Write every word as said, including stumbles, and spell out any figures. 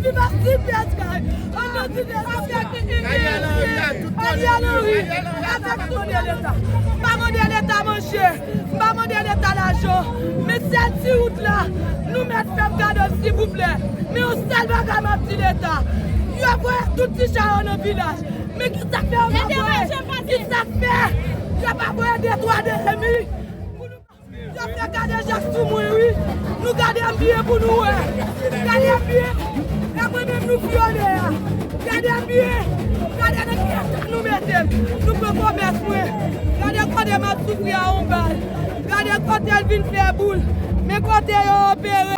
Viva C P S Guy! An non di Dye, Ariel Henry avèk tout de Leta. M pa mande Leta manje, m pa mande Leta lajan. Men sèl ti wout la, nou mèt fè m gade l silvouplè. Men yon sèl bagay m ap di Leta. Yo voye tout ti cha yo nan vilaj. Men kisa k fè yo pa voye? Kisa k fè yo pa voye de twa de emi? Yo fè gade jak sou mwen wi. Nou gade m byen pou nou wè. Gade m byen. E mwen menm nou vyole a. Gade m byen. Gade nan ki eta nou mete m. Nou pran komès mwen. Gade kote m ap soufri a yon bal. Gade kote l vin fè boul. Men kote yo opere.